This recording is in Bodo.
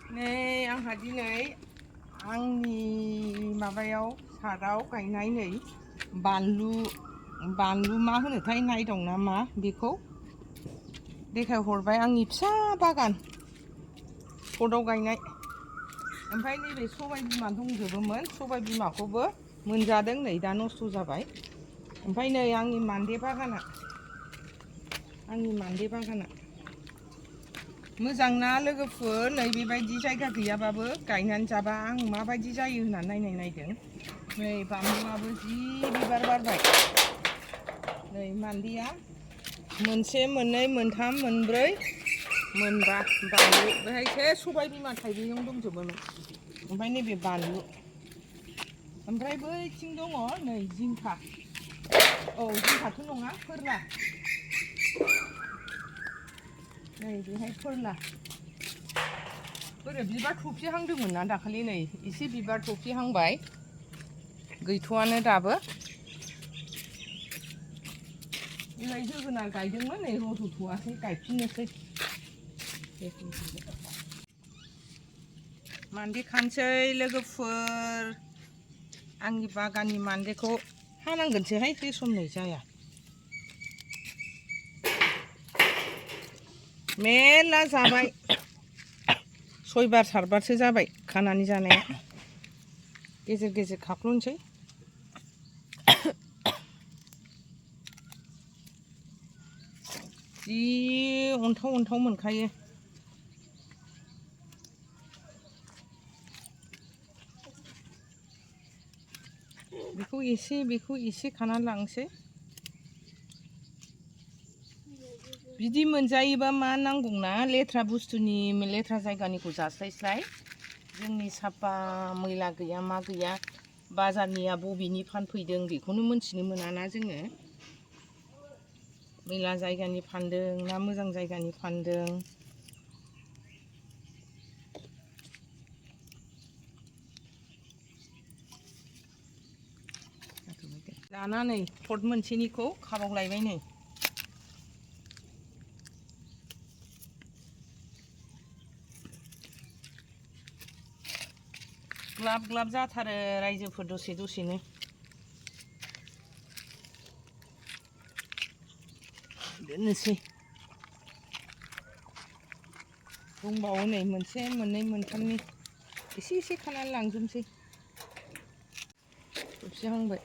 नै आंहा दिनै आंनि माबायाव साराव गायनाय नै बानलु मा होनोथाय नायदं ना मा बेखौ देखायहरबाय आंनि फिसा बागान पटआव गायनाय। ओमफ्राय नैबे सबाय बिमा दंजोबोमोन, सबाय बिमाखौबो मोनजादों, नै दा नस्थ' जाबाय। ओमफ्राय नै आंनि मान्दे बागाना मोजां ना लोगोफोर, नै बेबायदि जायगा गैयाबाबो गायनानै जाबा आं माबायदि जायो होननानै नायदों। नै बानलुआबो जि बिबार बारबाय। नै मान्देया मोनसे मोननै मोनथाम मोनब्रै मोनबा बानलु, बेहायसो सबाय बिमा थाइबें दंजोबोमोन। ओमफ्राय नैबे बानलु, ओमफ्राय बैथिं दङ नै जिंखा, जिंखाथ' नङा फोरला, नै बेहाय फोरला। बोरै बिबार थफिहांदोंमोन ना दाखालि, नै एसे बिबार थफिहांबाय, गैथ'आनो दाबो। बिलाइ जोगोनार गायदोंमोन, नै रज'थ'वाखै, गायफिननोसै। मान्दे खानोसै लोगोफोर, आंनि बागाननि मान्देखौ हानांगोनसोहाय, बे सम नै जाया। मेरला जाबाय, 6 बार 7 बारसो जाबाय खानानै जानाया। गेजेर गेजेर खाख्ल'नोसै। जि अन्थाव मोनखायो। बेखौ एसे खानानै लांसै। बिदि मोनजायोबा मा नांगौना, लेथ्रा बुस्थुनि लेथ्रा जायगानिखौ जास्लायस्लाय जोंनि साफा मैला गैया मा गैया, बाजारनिया बबेनि फानफैदों बेखौनो मोनथिनो मोनाना जोङो। मैला जायगानि फानदों ना मोजां जायगानि फानदों। दाना नै पट मोनसेनिखौ खाबावलायबाय नै। ग्लाब ग्लाब जाथारो रायजोफोर दसेनो। दोननोसै। दंबावो नै मोनसे मोननै मोनथामनि, एसे खानानै लांजोबनोसै। थफिहांबाय।